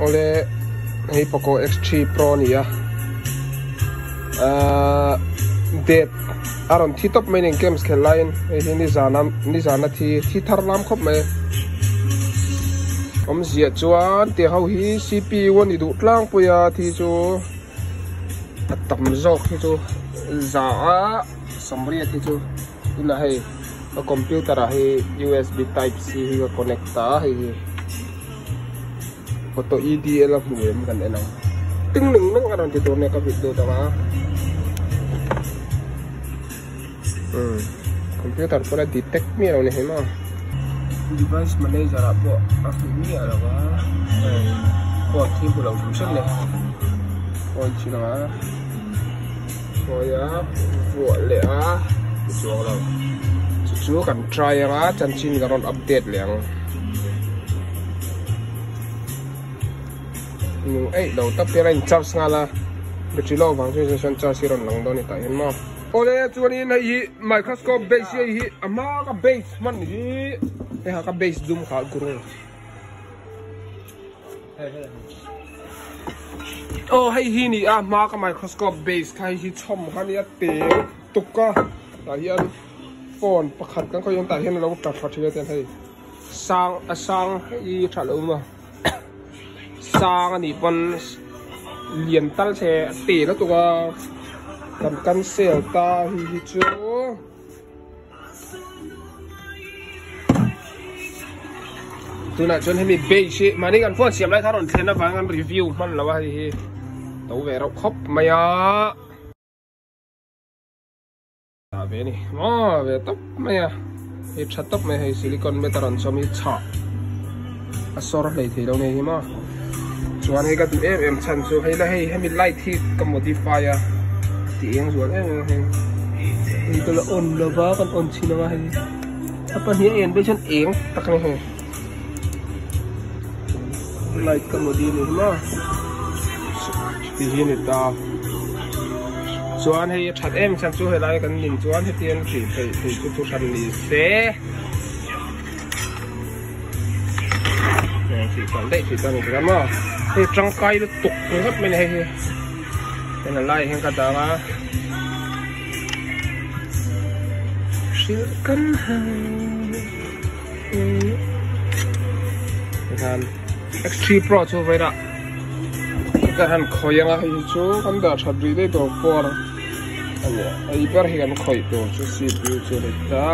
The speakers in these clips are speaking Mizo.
Awle hei Poco X3 Pro a ni a ahh det a rawn thi tawp mai nen games khelh laiin hei hi nizana nizana thi thi thar lam khawp mai awmzia chuan tiang ho hi C_P_U a ni duh tlangpui a thi chu a tam zawk hi chu za a sawmriat hi chu tunah hei ka computer ah hi U_S_B type C hi ka connect a hei hi. Auto EDL a hmu em kan en ang. Ting ning ning a rawn ti tur nia ka vit lut ang a. Umm computer pawh la detect miah lo ni hei maw. Device manager ah pawh a hmu miah lo a. Hei port hi hmu lo hrim hrim ni. Phone chin ang a. Khawi a vuah leh a ti chuang lo. Chu chu kan try ang a chanchin ka rawn update leh ang. Nung eih lo tak hian a in charge nghal a battery low vang chuan chuan charge hi rawn lang dawn a ni tah hian maw. Awle chuanin hei hi microscope base hi hei hi a hma ka base hman hi hei ha ka base dum kha gurung. Aw hei hi ni a hma ka microscope base kha hei hi chhawm kha nia te tuk a tah hian phone pakhat kan khawih hian tah hian a lo tla thla thin a tiang hei sang a sang hi tha lo maw sang a nih pawn lian tal che a te lutuk a kan cancel ta hei hi chu. Tunah chuan hemi base hi mahni kan phone siam lai kha rawn thlen avang an review hman lo a hei hi to ve reuh khawp mai a ah ve ni maw ve tawp mai a hei tha tawp mai hei silicon meter an sawm hi chhah a sawr hlei thei lo nei hi maw chuan hei ka duh em em chhan chu hei la hei hemi light hi ka modify a ti eng zual em em a hei hei ka la on lova kan on chhin anga hei a pahnih a en phei chuan eng tak a ni hei light ka modi a ni hi maw ti hi a ni ta chuan hei a that em chhan chu helai kan nin chuan hetiang tih theih thei chu thu hran ni se. Hei tangkai lutuk ringawt mai a ni hei hi heng a laiah hian ka dang a hrilh kan tikhan X3 Pro chu vawilah ka han khawih anga hei hi chu kan dah that rih daih tur phone a ni a hei ber hi kan khawih tur chu C_P_U chu a ni ta.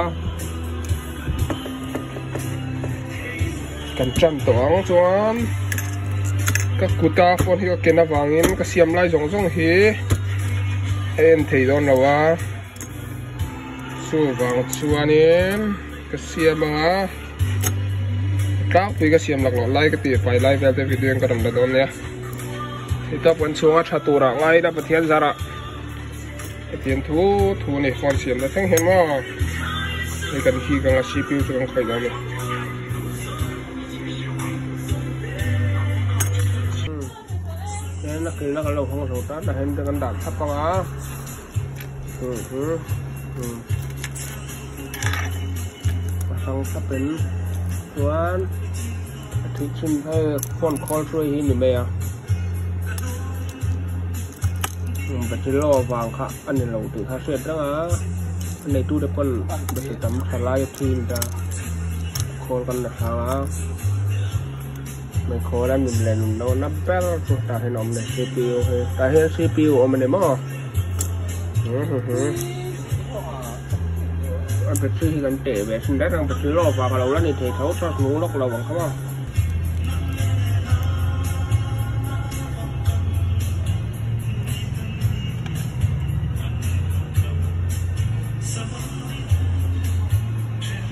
Kan tan tawh ang chuan ka kuta phone hi ka ken avangin ka siam lai zawng zawng hi a en thei dawn lo a chuvang chuanin ka siam ang a tlangpui ka siam laklawh lai ka tih fai lai vel te video in ka rawn la dawn nia heta pawn chhunga tha turah ngai ila Pathian zarah. Hetiang thu thu a ni phone siam ta thleng hian maw hei kan khi kang a C_P_U chu kan khawih lo a ni. Tihian a kilhna kan lo hawng zo ta tah hian kan dah thlap ang a a hrang thlap in chuan a thih chhun hei phone call hruai hi ni mai a. Battery low vang kha a ni lo tih kha hriat reng a a neitu te pawn battery tam tha lai a thin ta khawl kan la hrang a meikhawl a nun leh nun lo na ber chu tah hian a awm leh C_P_U hi tah hian C_P_U a awm a ni maw a battery hi kan teh ve thin daih ang battery low vang a lo la ni thei tho charge nung lawk lo ang kha maw.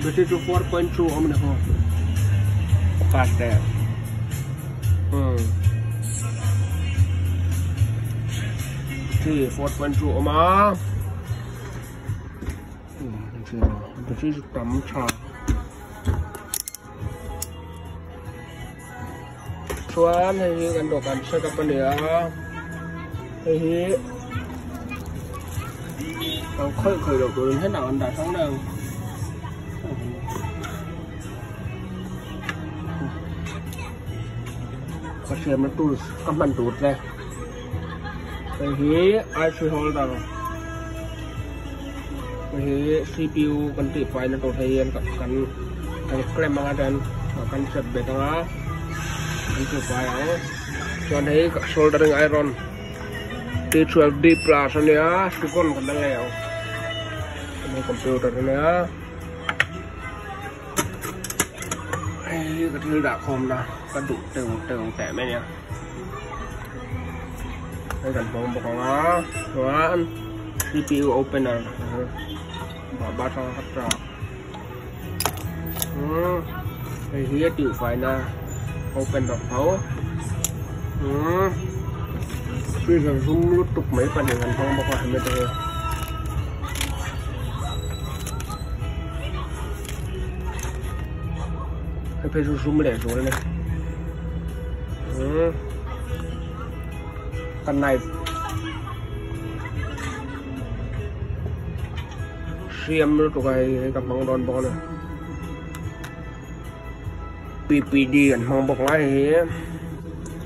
Battery chu 4.2 awm ni ho fast e battery 4.2 awm a battery chu tam tha Chuan hei hi kan dawhkan set up a ni a hei hi kan khawih khawih loh turin hetah kan dah hrang daih ang Ka siamna tools ka hman tur te hei hi IC holder hei hi CPU kan tih faina tur hei hian kan kan clamp anga chuan kan hrep bet anga kan tih fai ang chuan hei soldering iron T12D plus ania sugon kan la ngei ang hei computer ania. Hei ka thil dah khawm na ka duh teuh teuh teh mai nia hei kan hmang bawk ang a chuan C_P_U opener ba tang khat ta hei hi a tih fai na open rawk tho freezer zum lutuk mai pahnih kan hmang bawk a hemi te hi. Hei phei chu zum leh zual a ni ka knife hriam lutuk a hei hei ka hmang dawn bawk a ni P_P_D an hmang bawk lai hei hi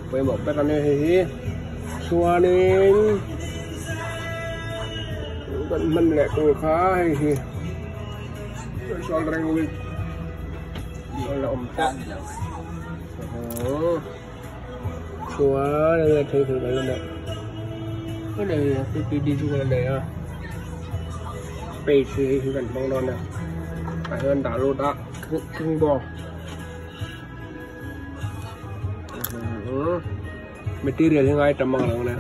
pawimawh ber a ni hei hi chuanin kan hman leh tur kha hei hi soldering wheel a awm tlat chuan enge thei thei kan la neih ka nei a P_P_D chu ka la nei a page hi hei hi kan hmang dawn a tah hian dah lut a kingbo material hi ngai tam ang lo nia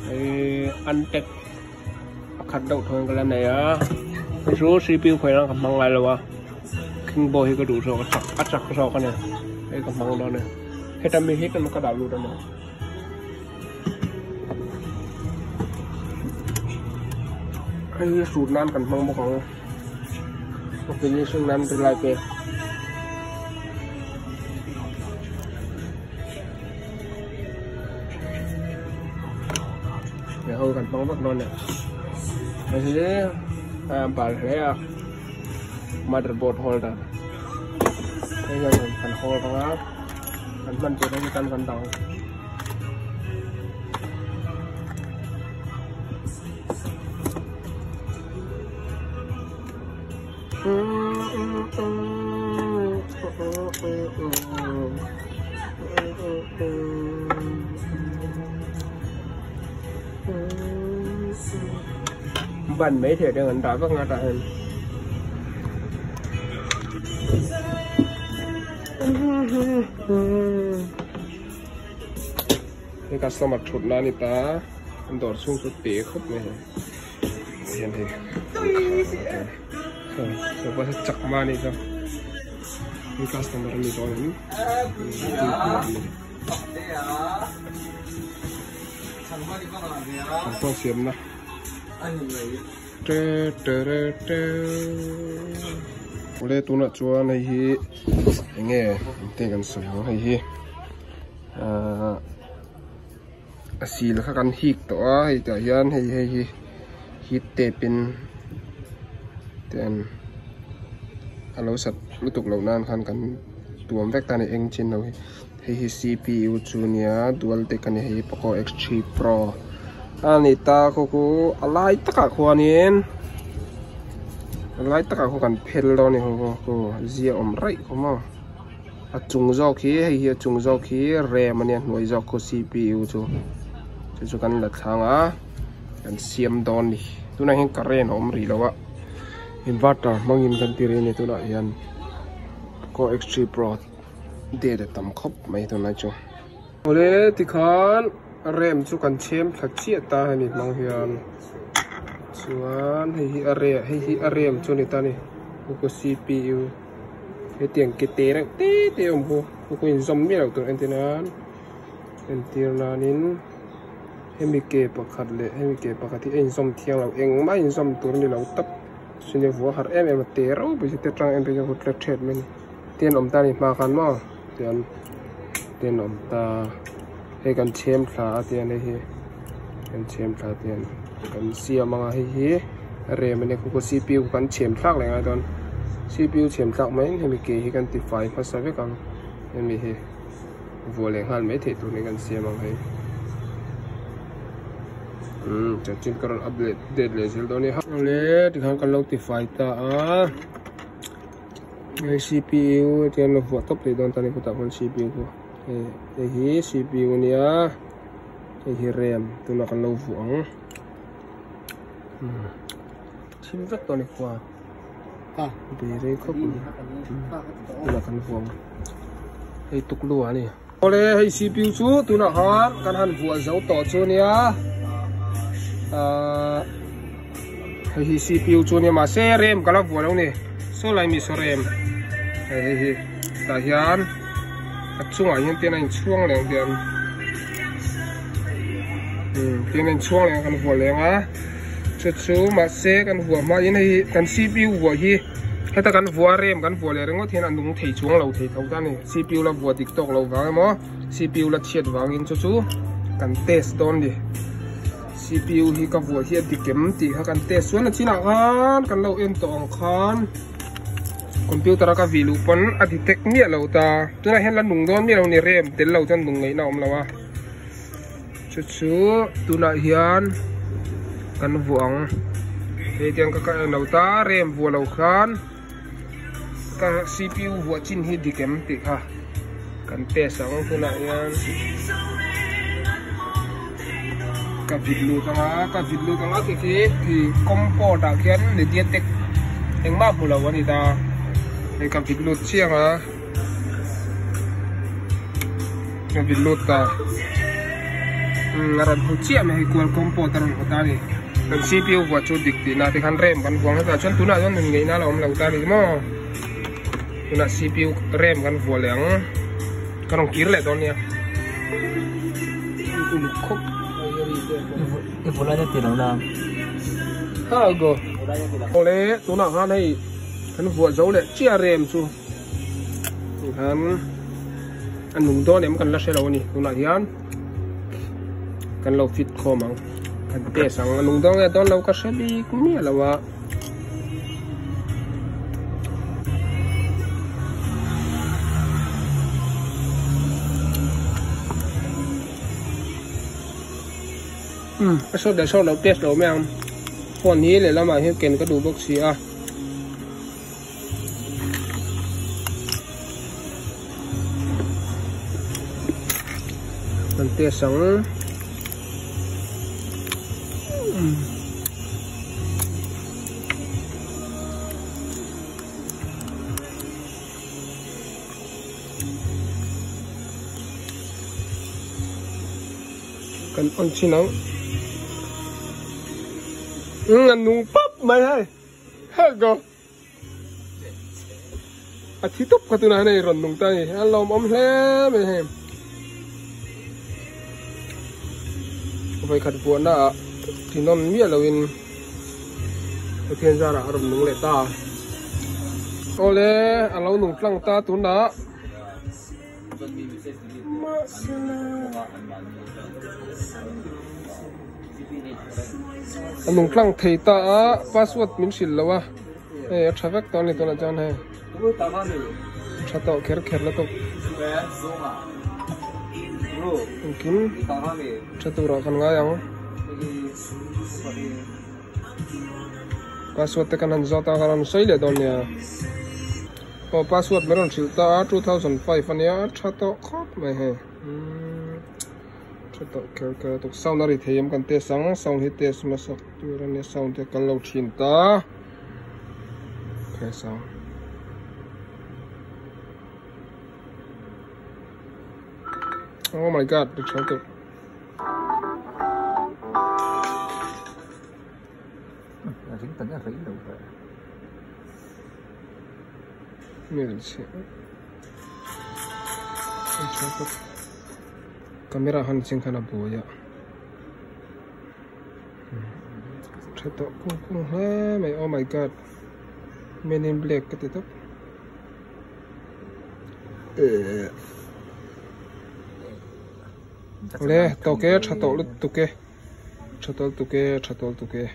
hei antek a khat deuh thawin ka la nei a hei chu C_P_U khawi nan ka hmang ngai lo a kingbo hi ka duh zawk a chak a chak zawk a ni hei ka hmang dawn a ni heta mi hi ka dah lut a ni. Hei hi hrut nan kan hmang bawk ang a finishing nan ti lai te he ho kan hmang vak dawn a ni hei hi a bal hle a motherboard holder hei hian kan hold ang a kan hman tur hi kan kan dang. Ban mai thei te an dah vak nga tah hian. Hei customer thut na ani ta an dawr chhung chu te khawp mai hei hian hei so pawh hi chakma ani chu hei customer ani dawn em an pawh siam na te te re te awle tunah chuan hei hi enge engtin kan sawi ang hei hi. Ahh a sil kha kan hik tawh a hei tah hian hei hei hi heat tape in ten a lo sat lutuk loh nan khan kan tuam vek ta a ni eng chin lo hi hei hi C_P_U chu nia dual deck a ni hei hi poco x three pro a ni ta khaw khu a lai takah khuanin a lai takah khuan kan phel dawn a ni khaw zia awm raih khaw maw. A chung zawk hi hei hi a chung zawk hi ram ania hnuai zawk khu C_P_U chu chu chu kan la thlang a kan siam dawn a ni tunah hian current a awm rih lo a inverter hmangin kan ti rih a ni tunah hian poco x three pro data tam khawp mai tunah chu. Awle tikhan ram chu kan chhem thla chiah ta hemi hmang hian chuan hei hi a hei hi a ram chu a ni ta a ni poco C_P_U. Hetiang ke te reuh te te a awm bawk a khaw inzawm miah loh tur entir nan entir nanin hemi ke pakhat leh hemi ke pakhat hi a inzawm thiang lo engmah a inzawm tur a ni lo tawp chumi a vua harh em em a te reuh pawh hi te tang em em a tle thet mai a ni te an awm ta a ni hma khan maw tian te an awm ta hei kan chhem thla a tian hei hi kan chhem thla tian kan siam ang a hei hi a rem a nia khaw C_P_U kan chhem thlak leh ngai dawn C_P_U chhem thlak mai in hemi ke hi kan ti fai hmasa vek ang hemi hi. Vuah leh nghal mai theih tur niin kan siam ang hei. Umm chanchin ka rawn update leh zel dawn a nia. Awle tikhan kan lo tifai ta a. Hei cpu tian lo vuah tawp thei dawn ta a ni khutah khuan cpu khu hei hei hi cpu a nia hei hi ram tunah kan lo vuah ang umm thim vek tawh a ni khua be rei khawp mai tunah kan vuah ang hei tuklu a ni. Awle hei cpu chu tunah khan kan han vuah zo tawh chu a nia ahh. Hei hi cpu chu ania mahse rem ka la vuah lo ni saw lai mi saw rem hei hei hi tah hian a chungah hian tian a inchhuang leh ang tian umm tian a inchhuang leh ang kan vuah leng a chu chu mahse kan vuah hma in hei hi kan cpu vuah hi heta kan vuah a rem kan vuah leh ringawt hian a nung thei chuang lo thei tho ta a ni cpu la vuah dik tawk lo vang emaw cpu la chhiat vangin chu chu kan test dawn a ni. Cpu hi ka vuah hi a dik em tih kha kan test chuan a chinah khan kan lo en tawh ang khan computer a ka vih luh pawn a detect miah lo ta tunah hian la nung dawn miah lo ni rem tel lo chuan nung ngaihna a awm lo a chu chu tunah hian kan vuah ang hei tiang ka ka en lo ta rem vuah lo khan ka cpu vuah chin hi dik em tih kha kan test ang tunah hian ka vit lut anga ka vit lut anga khi khi khi comport ah khian mediatek engmah hmu lo a ni ta hei ka vit lut chiang a ka vit lut ta umm a rawn hmu chiah mai hei qualcomm port a rawn hmu ta a ni kan cpu vuah chu dik tihna te khan ram kan vuah hmasa chuan tunah chuan nun ngeihna a la awm lo ta a ni maw tunah cpu ram kan vuah leh ang ka rawn kir leh dawn nia uluk khawp i vuah lai ti lo la ha go awle tunah khan hei kan vuah zo leh chiah ram chu. Tikhan a nung dawn em kan la hre lo a ni tunah hian kan lo fit khawm ang kan test ang a nung dawn nge dawn lo ka hre bik miah lo a. Umm a short leh short lo test lo mai ang phone hi lehlamah hian ken ka duh bawk si a. Kan test ang kan on chin ang umm a nung pap mai hei hei go. A thi tawp kha tunah hian hei rawn nung ta a ni a lawmawm hle mai hei vawikhat vuahna ah ti nawn miah loin Pathian zarah a rawn nung leh ta awle a lo nung tlang ta tunah. A nung tlang thei ta a password min hrilh lo a hei a tha vek tawh a ni tunah chuan hei tha tawh kher kher la tawp engkim tha turah kan ngai ang password te kan han zawt a ka rawn sawi leh dawn nia. Aw password min rawn hrilh ta a 2005 ania a tha tawh khawp mai hei umm tha tawh kher kher a tuk sound a ri thei em kan test ang sound hi test hmasak tur ania sound te kal lo thin ta okay sound oh my god ri tha tuk ring tan a rei lo ve. Camera han ching khan a buai a tha tawh kung kung hle mai oh my god men in black ka ti tawp le tawk e tha tawh lutuk e tha tawh lutuk e tha tawh lutuk e.